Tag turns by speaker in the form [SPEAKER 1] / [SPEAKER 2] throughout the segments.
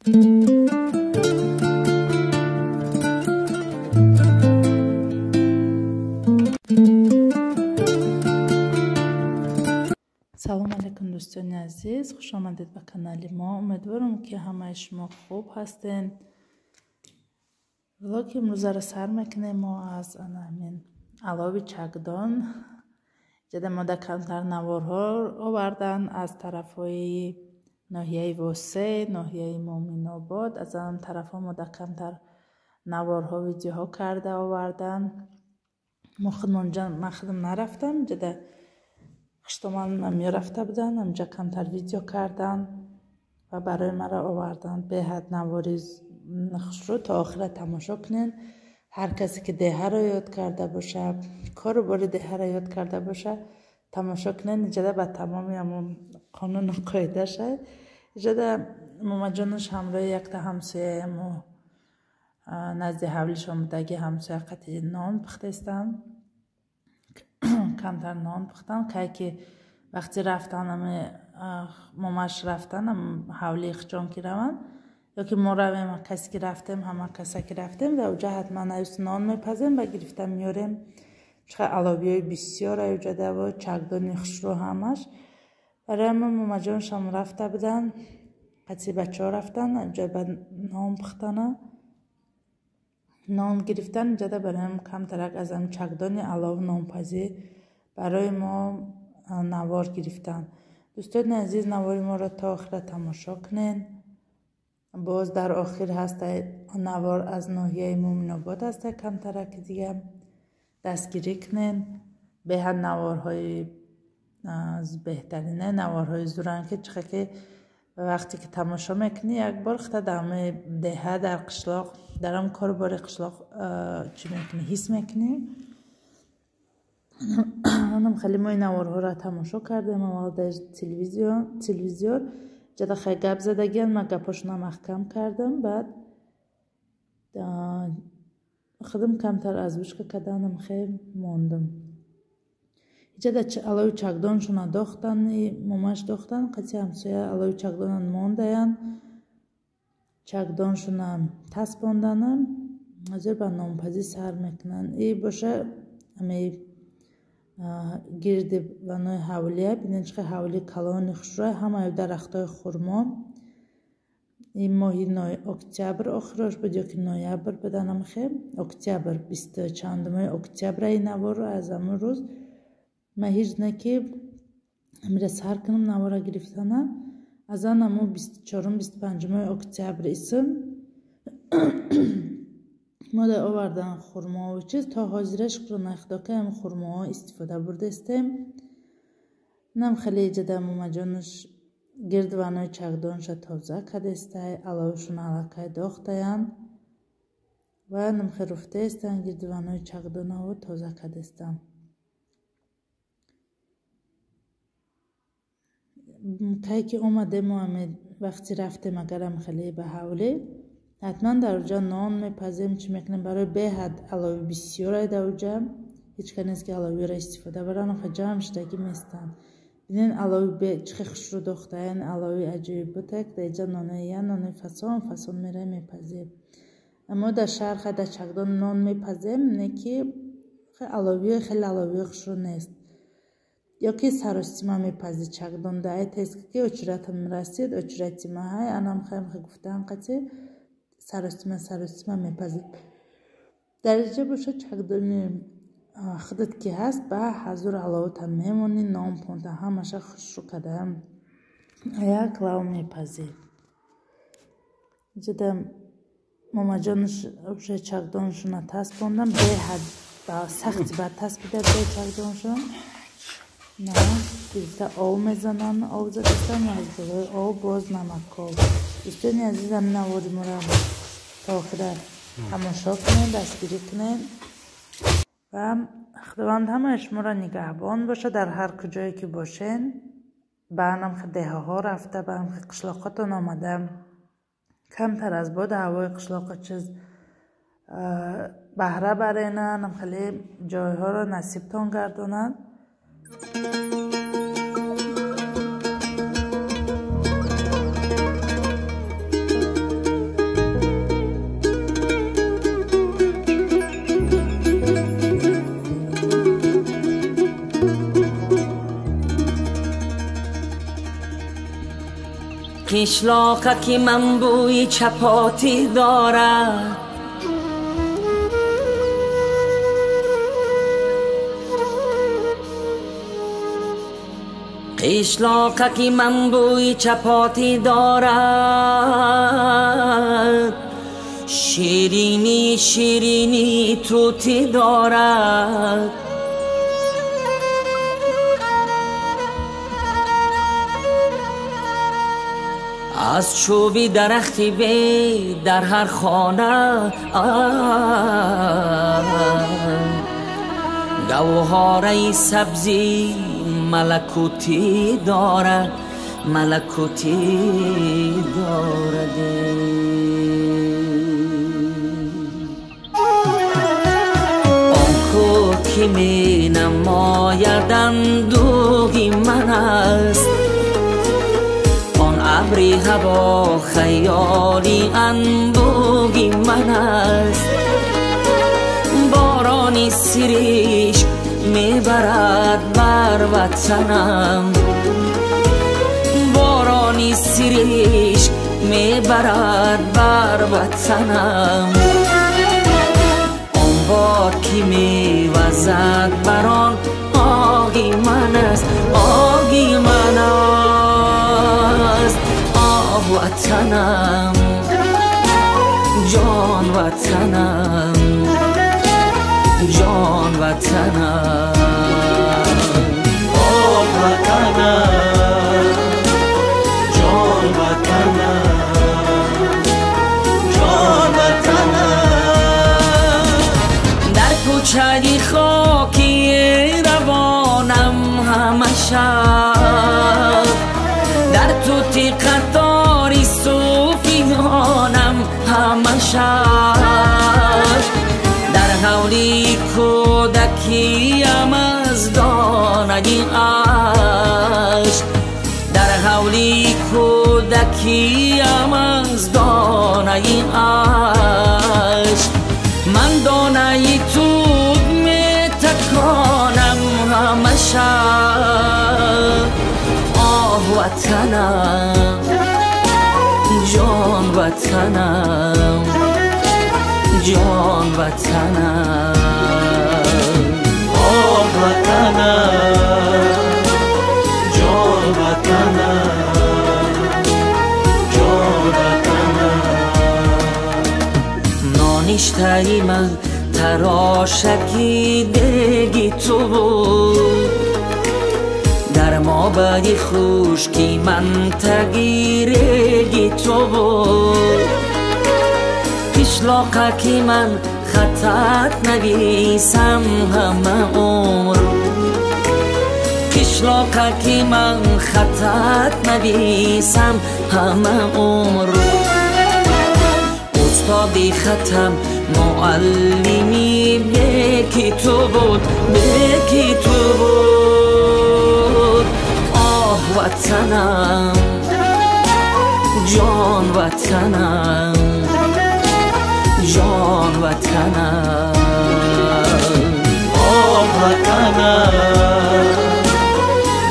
[SPEAKER 1] Салом алейкум, дӯстони азиз, хуш омадед ба канали мо. Умедворам, ки ҳамаи шумо хуб ҳастед. Влоги имрӯзаро сар мекунем мо аз ҳамин алови чакдон. Ҷада мода камтар наворҳо овардан аз тарафҳои ноҳияи Восе, ноҳияи Муъминобод. Аз он тарафҳо мода камтар наворҳо, видеоҳо карда овардан. Мо худмон, ман худам нарафтам, ҷада хуштоман мерафта буданд, ҳамҷа камтар видео кардан ва барои маро оварданд. Беҳад навори хушрӯ, то охира тамошо кунед. Ҳар касе ки деҳаро ёд карда боша, кору бори деҳаро ёд карда боша, тамошо кунед. Иҷода ба тамоми ҳамон қонуну қоида шад. Иҷода момаҷонаш ҳамроҳи якта ҳамсояемо назди ҳавлишон будаги ҳамсоя қати нон пухтестанд. Камтар нон пухтан. Кай ки вақти рафтан, момаш рафтан ҳавлии хичон ки раванд, ё ки мо равем, касе ки рафтем, ҳама каса ки рафтем, дар уҷа ҳатман аюс нон мепазем ва гирифта меёрем. Чиқадр аловиҳои бисёр аюҷадаву чакдони хушрӯ ҳамаш. Барои ҳама момаҷоншам рафта буданд, қати бачаҳо рафтан, уҷа ба нон пухтана, нон гирифтан. Иҷода бароям камтарак аз ҳам чакдони алов нонпазӣ барои мо навор гирифтан. Дӯстони азиз, навори моро то охира тамошо кунед. Боз дар охир ҳаста навор аз ноҳияи Муъминобод ҳаста, камтараки дига дастгирӣ кунед. Беҳад наворҳои беҳтарине, наворҳои зуранд, ки чихе ки вақте ки тамошо мекунӣ, як бор хита дар ҳамаи деҳа, дар қишлоқ, дар ҳам кору бори қишлоқ чӣ мекунӣ, ҳис мекунӣ. Анам хеле мо ин наворҳоро тамошо кардем. Аввал дар телевизион ҷада хай гап задагиан, ман гапошона маҳкам кардам, баъд худам камтар озвучка карданам, хе мондам. Иҷада алови чакдоншона дохтан, момаш дохтан, қати ҳамсоя алови чакдонан мондаян, чакдоншона таспондана, ҳозир ба нонпазӣ сар мекунанд. И боша ҳамаи гирди ванои ҳавлия, бинед чӣ қадр ҳавлии калони хушрӯй, ҳамаи дарахтҳои хурмо. Ин моҳи октябр охирош буд ё ки ноябр буданам, хе октябр, бисту чандумои октябра ин наворро. Аз ҳамон рӯз ман ҳеҷ не ки ҳамира сар кунам навора гирифтана. Аз он ҳамо 24-ум, 25-умои октябр исм мода овардан хурмоу чиз, то ҳозира шукронаи худо ки ҳам хурмоҳо истифода бурдастем. Нам хеле иҷода момаҷонаш гирд ванои чакдонша тоза кардестай, аловшона аллакай дохтаянд ва намхе руфтаестанд, гирди ванои чакдонаву тоза кардестанд. Кай ки омадему ҳаме вақти рафтем, агарам хеле ба ҳавлӣ, ҳатман дар уҷа нон мепазем, чӣ мекунем. Барои беҳад алови бисёрай дар уҷа, ҳеҷ кас нест ки аловиро истифода баранд, охе ҷамъ шудагӣ местанд. Бинед алови чӣ хел хушрӯ дохтаян, алови аҷоиб бутак. Дар иҷа нонои я нонои фасон фасон мераем мепазем. Мо дар шаҳр хай дар чакдон нон мепазем, не ки аловиҳои хеле аловиҳои хушрӯ нест. Ё ки саросима мепази чакдон, да ай тест ки очиратам расид, очирати ма ҳай анам хаем хе гуфтаам қати саросима саросима мепазид. Дар иҷа боша чакдони худат ки ҳаст, ба ҳазур аловата мемонӣ, нон понта ҳамаша хушрӯ карда як лав мепазӣ. Иҷода момаҷонаш уже чакдоншона таспондан, беҳад сахти бад таспида бе чакдоншон. На, гирифта ов мезананд, ов задастан, аз болои ов боз намакоб. Дӯстони азизам, навори моро то охира тамошо кунед, дастгирӣ кунед ва Худованд ҳамаи шуморо нигаҳбон бошад дар ҳар куҷое ки бошед. Ба анам деҳаҳо рафта, ба ам қишлоқотон омада, камтар аз боду ҳавои қишлоқо чиз баҳра баренанд, хеле ҷойҳоро насибтон гардонанд.
[SPEAKER 2] Қишлоқа ки ман бӯи чапотӣ дорад, қишлоқа ки ман бӯи чапотӣ дорад, ширинӣ ширинӣ тутӣ дорад. Аз чӯби дарахти бед дар ҳар хона гавҳораи сабзи малакутӣ дорад, малакутӣ дорад. Он кӯ ки менамояд андӯҳи ман аст, он абри ҳаво хаёли анбӯҳи ман аст. Борони сиришк мебарад бар ватанам, борони сиришк мебарад бар ватанам. Он бод ки мевазад бар он оғи ман аст, оғи ман аст. Оҳ ватанам, ҷон ватанам, ҷон ватанам.
[SPEAKER 3] Оҳ ватанам, ҷон ватанам, ҷон ватанам.
[SPEAKER 2] Дар кӯчаи хоки равонам ҳама шаб, дар тути қатори сӯфиёнам ҳама шаб, дар ҳавли кӯдакиям аз донаи ашк, дар ҳавли кӯдакиям аз донаи ашк. Ман донаи тут метаконам ҳама шаб. Оҳ ватанам, ҷон ватанам, ҷон ватанам.
[SPEAKER 3] Оҳ ватанам, ҷон ватанам, ҷон ватанам.
[SPEAKER 2] Ноништаи ман тарошаки деги ту буд, дар мобади хушки ман таги реги ту буд. Қишлоқа ки ман хатат нависам ҳама умр, қишлоқа ки ман хатат нависам ҳама умр. Устоди хатам муаллими беки ту буд, беки ту буд. Оҳ ватанам, ҷон ватанам, ҷон ватанам.
[SPEAKER 3] Оҳ ватанам,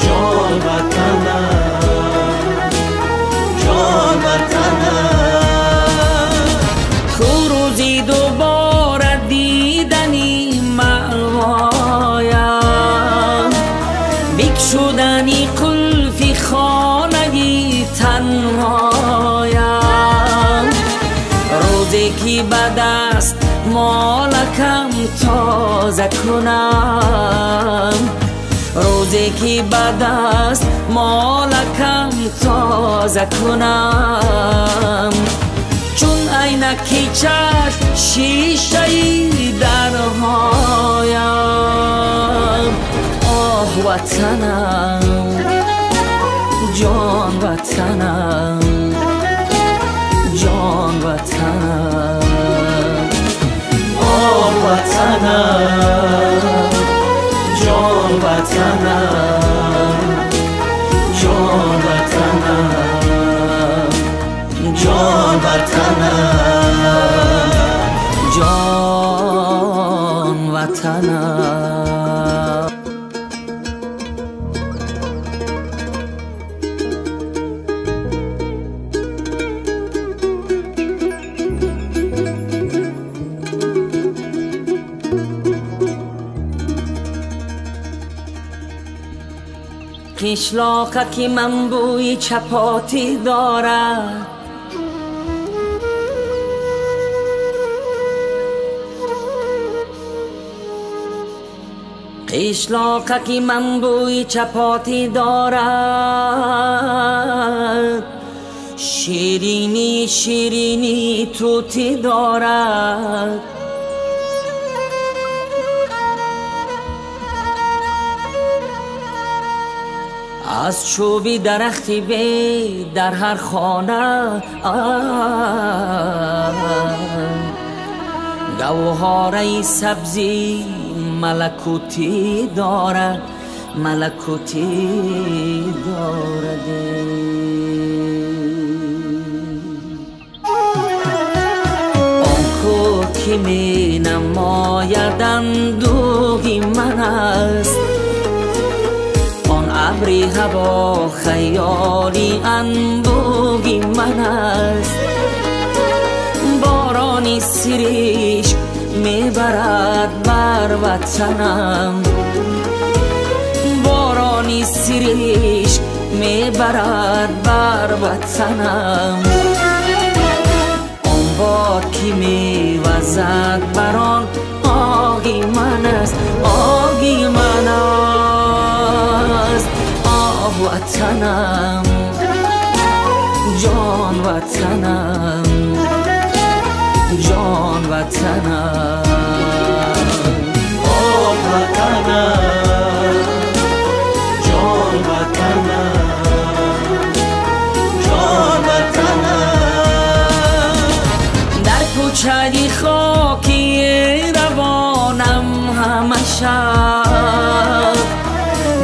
[SPEAKER 3] ҷон ватанам, ҷон ватанам.
[SPEAKER 2] Ку рӯзи дубора дидани маъвоям, бикшудани қулфи хонаи танҳоям, рӯзе ки ба даст молакам тоза кунам, рӯзе ки ба даст молакам тоза кунам. Чун айнаки чашм шишаи дарҳоям. Оҳ ватанам, ҷон ватанам, ҷон ватанам.
[SPEAKER 3] Оҳ ватанам, ҷон ватанам, ҷон ватанам, ҷон ватанам,
[SPEAKER 2] ҷон ватанам. Қишлоқа ки ман бӯи чапотӣ дорад, қишлоқа ки ман бӯи чапотӣ дорад, ширинӣ ширинӣ тутӣ дорад. Аз чӯби дарахти бед дар ҳар хона гавҳораи сабзи малакутӣ дорад, малакутӣ дорад. Он ку ки менамояд андӯҳи ман аст, он абри ҳаво хаёли анбӯҳи ман аст. Борони сиришк мебарад бар ватанам, борони сиришк мебарад бар ватанам. Он бод ки мевазад бар он оғи ман аст, оғи ман аст. Оҳ ватанам, ҷон ватанам, ҷон ватанам.
[SPEAKER 3] Оҳ ватанам, ҷон ватанам, ҷон ватанам.
[SPEAKER 2] Дар кӯчаи хоки равонам ҳама шаб,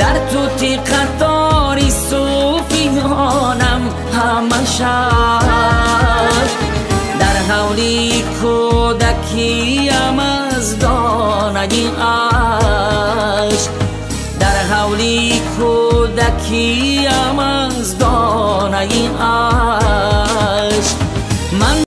[SPEAKER 2] дар тути қатори сӯфиёнам ҳама шаб, дар ҳавлии кӯдакиям аз донаи ашк, дар ҳавлии кӯдакиям аз донаи ашк.